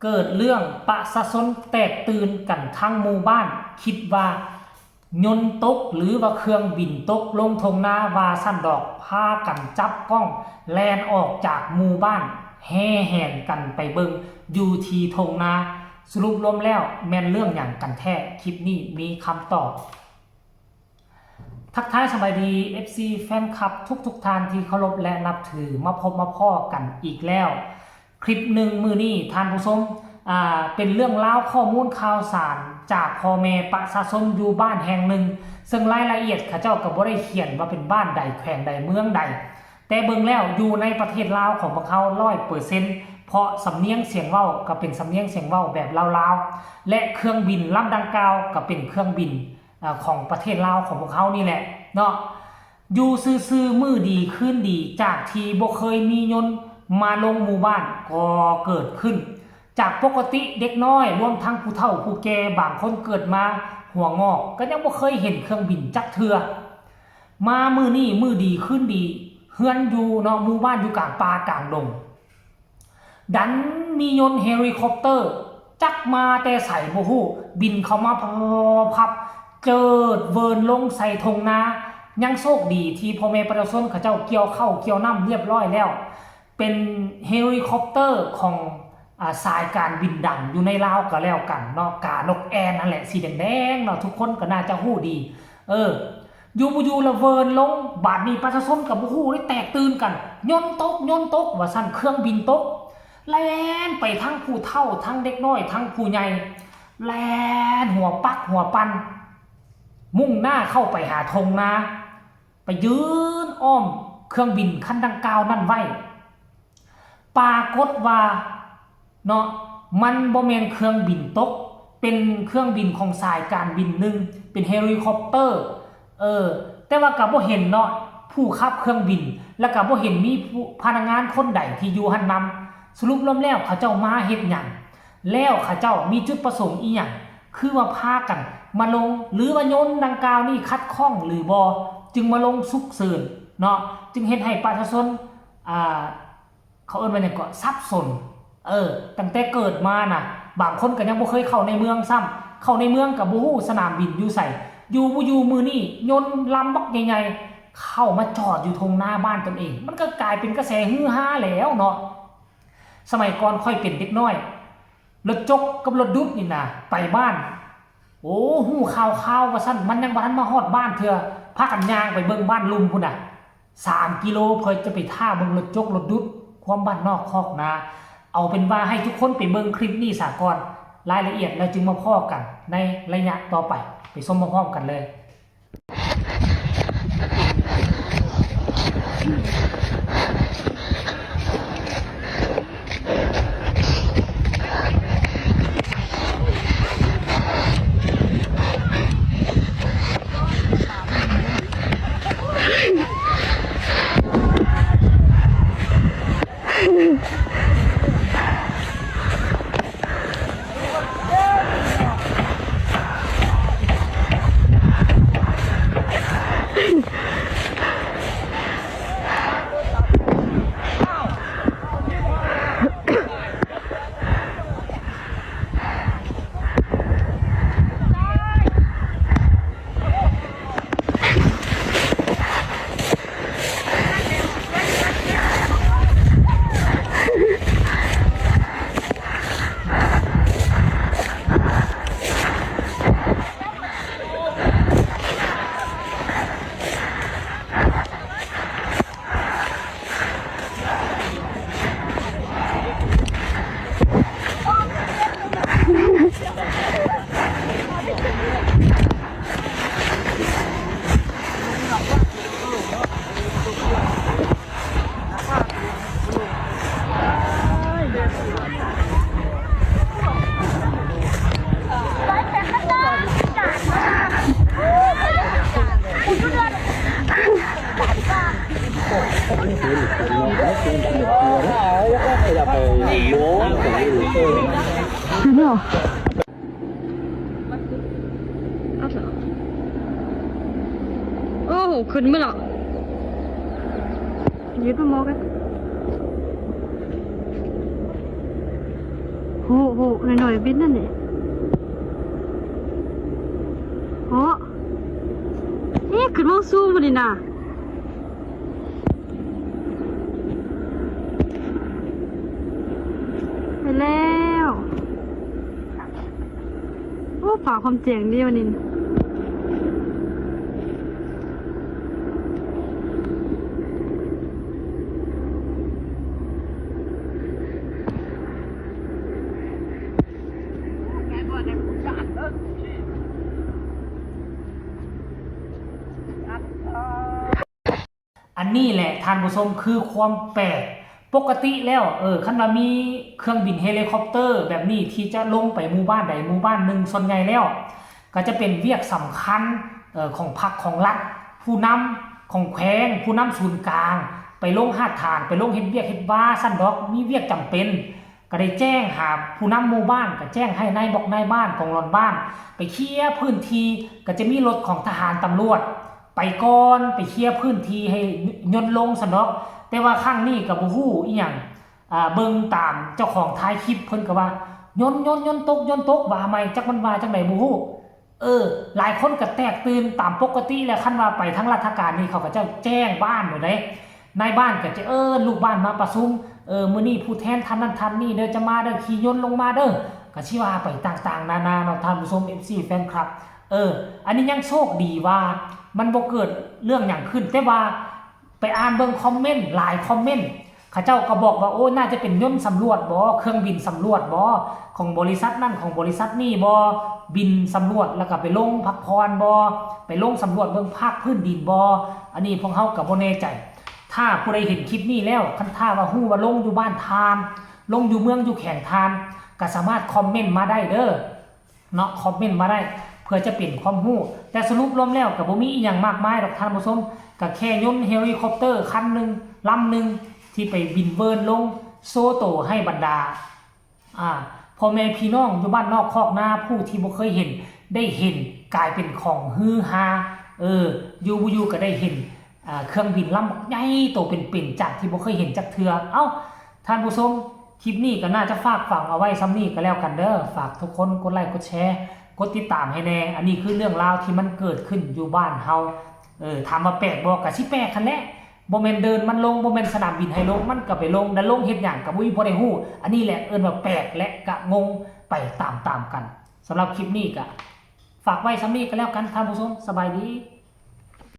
ເກີດເລື່ອງປະຊາຊົນແຕກຕື່ນກັນທັງໝູ່ບ້ານ ຄິດວ່າຍົນຕົກ ຫຼືວ່າເຄື່ອງບິນຕົກລົງທົ່ງນາວ່າຊັ້ນດອກ, ພາກັນຈັບກ້ອງແລ່ນອອກຈາກໝູ່ບ້ານ ແຫ່ແຫນກັນໄປເບິ່ງຢູ່ທີ່ທົ່ງນາ. ສະຫຼຸບລວມແລ້ວແມ່ນເລື່ອງຫຍັງກັນແທ້? ຄລິບນີ້ມີຄຳຕອບ. ທັກທາຍສະບາຍດີ ເອັຟຊີ ແຟນຄລັບທຸກໆທ່ານທີ່ເຄົາລົບ ແລະ ນັບຖື, ມາພົບມາພໍ້ກັນອີກແລ້ວ. ຄລິບໜຶ່ງມື້ນີ້ທ່ານຜູ້ຊົມ, ອ່າ, ເປັນເລື່ອງລາວຂໍ້ມູນຂ່າວສານຈາກພໍ່ແມ່ປະຊາຊົນຢູ່ບ້ານແຫ່ງໜຶ່ງ, ເຊິ່ງລາຍລະອຽດເຂົາເຈົ້າກໍບໍ່ໄດ້ຂຽນວ່າເປັນບ້ານໃດ, ແຂວງໃດ, ເມືອງໃດ, ແຕ່ເບິ່ງແລ້ວຢູ່ໃນປະເທດລາວຂອງພວກເຮົາຮ້ອຍເປີເຊັນ ເພາະສຳນຽງສຽງເວົ້າກໍເປັນສຳນຽງສຽງເວົ້າແບບລາວໆ ແລະ ເຄື່ອງບິນລຳດັ່ງກ່າວກໍເປັນເຄື່ອງບິນ ອາ ຂອງປະເທດລາວຂອງພວກເຮົານີ້ແຫຼະເນາະ. ຢູ່ຊື່ໆ ມື້ດີຄືນດີ ຈາກທີ່ບໍ່ເຄີຍມີຍົນມາລົງໝູ່ບ້ານກໍເກີດຂຶ້ນ. ຈາກປົກກະຕິເດັກນ້ອຍ ລວມທັງຜູ້ເຖົ້າຜູ້ແກ່ ບາງຄົນເກີດມາຫົວງອກ ກໍຍັງບໍ່ເຄີຍເຫັນເຄື່ອງບິນຈັກເທື່ອ. ມາມື້ນີ້ ມື້ດີຄືນດີ ເຮືອນຢູ່ເນາະ ໝູ່ບ້ານຢູ່ກາງປ່າກາງດົງ ດັນມີຍົນເຮລິຄອບເຕີ ຈັກມາແຕ່ໃສບໍ່ຮູ້ ບິນເຂົ້າມາພັບ ເຈີດເວີນລົງໃສ່ທົ່ງນາ. ຍັງໂຊກດີທີ່ພໍ່ແມ່ປະຊາຊົນເຂົາເຈົ້າກ່ຽວເຂົ້າກ່ຽວນ້ຳລຽບຮ້ອຍແລ້ວ. ເປັນເຮລິຄອບເຕີຂອງ ອາ ສາຍການບິນດັງຢູ່ໃນລາວກໍແລ້ວກັນເນາະ, ການົກແອ່ນຫັ້ນແຫຼະ ສີແດງໆເນາະ, ທຸກຄົນກໍໜ້າຈະຮູ້ດີ. ເອີ ຢູ່ບໍ່ຢູ່ລະເວີນລົງ, ບາດນີ້ປະຊາຊົນກໍບໍ່ຮູ້ເດ້ ແຕກຕື່ນກັນ, ຍົນຕົກ, ຍົນຕົກ ວ່າຊັ້ນ, ເຄື່ອງບິນຕົກ. ແລ່ນໄປທັງຜູ້ເຖົ້າ, ທັງເດັກນ້ອຍ, ທັງຜູ້ໃຫຍ່, ແລ່ນຫົວປັກຫົວປັ່ນ, ມຸ່ງໜ້າເຂົ້າໄປຫາທົ່ງນາ, ໄປຢືນອ້ອມເຄື່ອງບິນຄັນດັ່ງກ່າວນັ້ນໄວ້. ປາກົດວ່າເນາະ ມັນບໍ່ແມ່ນເຄື່ອງບິນຕົກ, ເປັນເຄື່ອງບິນຂອງສາຍການບິນໜຶ່ງ, ເປັນເຮລິຄອບເຕີ. ເອີ ແຕ່ວ່າກໍບໍ່ເຫັນເນາະ ຜູ້ຂັບເຄື່ອງບິນ ແລ້ວກໍບໍ່ເຫັນມີຜູ້ ພະນັກງານຄົນໃດທີ່ຢູ່ຫັ້ນນຳ. ສະຫຼຸບລວມແລ້ວ ເຂົາເຈົ້າມາເຮັດຫຍັງ? ແລ້ວເຂົາເຈົ້າມີຈຸດປະສົງອີ່ຫຍັງ? ຄືວ່າພາກັນມາລົງ ຫຼືວ່າຍົນດັ່ງກ່າວນີ້ຂັດຂ້ອງຫຼືບໍ່ ຈຶ່ງມາລົງສຸກເສີນເນາະ, ຈຶ່ງເຮັດໃຫ້ປະຊາຊົນ ອ່າ ເຂົາເອີ້ນວ່າຫຍັງເກາະ ສັບສົນ. ເອີ ຕັ້ງແຕ່ເກີດມານະ ບາງຄົນກໍຍັງບໍ່ເຄີຍເຂົ້າໃນເມືອງຊ້ຳ, ເຂົ້າໃນເມືອງກໍບໍ່ຮູ້ສະໜາມບິນຢູ່ໃສ. ຢູ່ບໍ່ຢູ່ມື້ນີ້ ຍົນລຳບັກໃຫຍ່ໆ ເຂົ້າມາຈອດຢູ່ທົ່ງນາບ້ານຕົນເອງ, ມັນກໍກາຍເປັນກະແສຮືຮາແລ້ວເນາະ. ສະໄໝກ່ອນຂ້ອຍເປັນເດັກນ້ອຍ ລົດຈົກກັບລົດດຸດນີ້ນະ ໄປບ້ານ ໂອ້ ຮູ້ຂ່າວໆ ວ່າຊັ້ນ, ມັນຍັງບໍ່ທັນມາຮອດບ້ານເທື່ອ, ພາກັນຍ່າງໄປເບິ່ງບ້ານລຸ່ມພຸ້ນນະ ສາມກິໂລ ເພື່ອຈະໄປຖ້າເບິ່ງລົດຈົກລົດດຸດ ຄວາມບ້ານນອກຄອກນາ. ເອົາເປັນວ່າໃຫ້ທຸກຄົນໄປເບິ່ງຄລິບນີ້ສາກ່ອນ, ລາຍລະອຽດແລ້ວຈຶ່ງມາພໍ້ກັນໃນໄລຍະຕໍ່ໄປ, ໄປຊົມພ້ອມໆກັນເລີຍ. ໂອ້ ຂຶ້ນມາແລ້ວ. ຢືດມາໝໍກັນ. ໂອ້ໂຫ ນ້ອຍໆບິນນັ້ນນີ້. ໂອ້ ເອະ ຂຶ້ນມາສູງບໍ່ນີ້ນະ. ໄປແລ້ວ. ໂອ້ ຟ້າຄວາມແຈ້ງດີວະນີ້. ອັນນີ້ແຫຼະທ່ານຜູ້ຊົມ ຄືຄວາມແປກ. ປົກກະຕິແລ້ວ ເອີ ຄັນວ່າມີເຄື່ອງບິນເຮລິຄອບເຕີແບບນີ້ ທີ່ຈະລົງໄປໝູ່ບ້ານໃດໝູ່ບ້ານໜຶ່ງ ສ່ວນໃຫຍ່ແລ້ວກໍຈະເປັນວຽກສຳຄັນ ເອີ ຂອງພັກຂອງລັດ, ຜູ້ນຳຂອງແຂວງ, ຜູ້ນຳສູນກາງ ໄປລົງຮາກຖານ, ໄປລົງເຮັດວຽກເຮັດວາຊັ້ນດອກ, ມີວຽກຈຳເປັນ ກໍໄດ້ແຈ້ງຫາຜູ້ນຳໝູ່ບ້ານ, ກໍແຈ້ງໃຫ້ນາຍບອກນາຍບ້ານ ກອງຫຼອນບ້ານ ໄປເຄຍພື້ນທີ່, ກໍຈະມີລົດຂອງທະຫານຕຳຫຼວດໄປກ່ອນ, ໄປເຄຍພື້ນທີ່ໃຫ້ຍົນລົງຊັ້ນດອກ. ແຕ່ວ່າຄັ້ງນີ້ກໍບໍ່ຮູ້ອີ່ຫຍັງ, ອ່າ ເບິ່ງຕາມເຈົ້າຂອງຖ່າຍຄລິບເພິ່ນກໍວ່າ ຍົນ, ຍົນ, ຍົນຕົກ, ຍົນຕົກ, ວ່າໃໝ່ ຈັກມັນວ່າຈັ່ງໃດບໍ່ຮູ້. ເອີ ຫຼາຍຄົນກໍແຕກຕື່ນ. ຕາມປົກກະຕິແລ້ວ ຄັນວ່າໄປທາງລັດຖະການນີ້ ເຂົາກໍເຈົ້າແຈ້ງບ້ານໂລດເດ້, ນາຍບ້ານກໍຈະເອີ້ນລູກບ້ານມາປະຊຸມ, ເອີ ມື້ນີ້ຜູ້ແທນທ່ານນັ້ນທ່ານນີ້ເດີ ຈະມາເດີ ຂີ່ຍົນລົງມາເດີ, ກໍຊິວ່າໄປຕ່າງໆນານາເນາະທ່ານຜູ້ຊົມ ເອັຟຊີ ແຟນຄລັບ. ເອີ ອັນນີ້ຍັງໂຊກດີວ່າມັນບໍ່ເກີດເລື່ອງຫຍັງຂຶ້ນ, ແຕ່ວ່າໄປອ່ານເບິ່ງຄອມເມັນ ຫຼາຍຄອມເມັນ ເຂົາເຈົ້າກໍບອກວ່າ ໂອ້ ໜ້າຈະເປັນຍົນສຳຫຼວດບໍ, ເຄື່ອງບິນສຳຫຼວດບໍ, ຂອງບໍລິສັດນັ້ນ ຂອງບໍລິສັດນີ້ບໍ, ບິນສຳຫຼວດແລ້ວກໍໄປລົງພັກຜ່ອນບໍ, ໄປລົງສຳຫຼວດເບິ່ງພາກພື້ນດິນບໍ, ອັນນີ້ພວກເຮົາກໍບໍ່ແນ່ໃຈ. ຖ້າຜູ້ໃດເຫັນຄລິບນີ້ແລ້ວ ຄັນຖ້າວ່າຮູ້ວ່າລົງຢູ່ບ້ານທ່ານ, ລົງຢູ່ເມືອງຢູ່ແຂວງທ່ານ ກໍສາມາດຄອມເມັນມາໄດ້ເດີ. ເນາະ ຄອມເມັນມາໄດ້ ເພື່ອຈະເປັນຄວາມຮູ້. ແຕ່ສະຫຼຸບລວມແລ້ວກໍບໍ່ມີອີ່ຫຍັງມາກມາຍດອກທ່ານຜູ້ຊົມ, ກໍແຄ່ຍົນເຮລິຄອບເຕີຄັນໜຶ່ງ ລຳໜຶ່ງ ທີ່ໄປບິນເວີນລົງໂຊໂຕໃຫ້ບັນດາ ອ່າ ພໍ່ແມ່ພີ່ນ້ອງຢູ່ບ້ານນອກຄອກນາ ຜູ້ທີ່ບໍ່ເຄີຍເຫັນ ໄດ້ເຫັນ ກາຍເປັນຂອງຮືຮາ. ເອີ ຢູ່ບໍ່ຢູ່ກໍໄດ້ເຫັນ ອ່າ ເຄື່ອງບິນລຳບັກໃຫຍ່ໂຕເປັນໆ ຈາກທີ່ບໍ່ເຄີຍເຫັນຈັກເທື່ອ. ເອົ້າ ທ່ານຜູ້ຊົມ ຄລິບນີ້ກໍໜ້າຈະຝາກຝັງເອົາໄວ້ຊ່ຳນີ້ກໍແລ້ວກັນເດີ. ຝາກທຸກຄົນກົດໄລກົດແຊ ກົດຕິດຕາມໃຫ້ແດ່. ອັນນີ້ຄືເລື່ອງລາວທີ່ມັນເກີດຂຶ້ນຢູ່ບ້ານເຮົາ. ເອີ ຖາມວ່າແປກບໍ່? ກໍຊິແປກຫັ້ນແຫຼະ. ບໍ່ແມ່ນເດີນມັນລົງ, ບໍ່ແມ່ນສະໜາມບິນໃຫ້ລົງ, ມັນກໍໄປລົງ. ແລ້ວລົງເຮັດຫຍັງກໍບໍ່ມີຜູ້ໃດຮູ້. ອັນນີ້ແຫຼະເອີ້ນວ່າແປກ ແລະ ກະງົງໄປຕາມໆກັນ. ສຳລັບຄລິບນີ້ກໍຝາກໄວ້ຊ່ຳນີ້ກໍແລ້ວກັນ ທ່ານຜູ້ຊົມ. ສະບາຍດີ.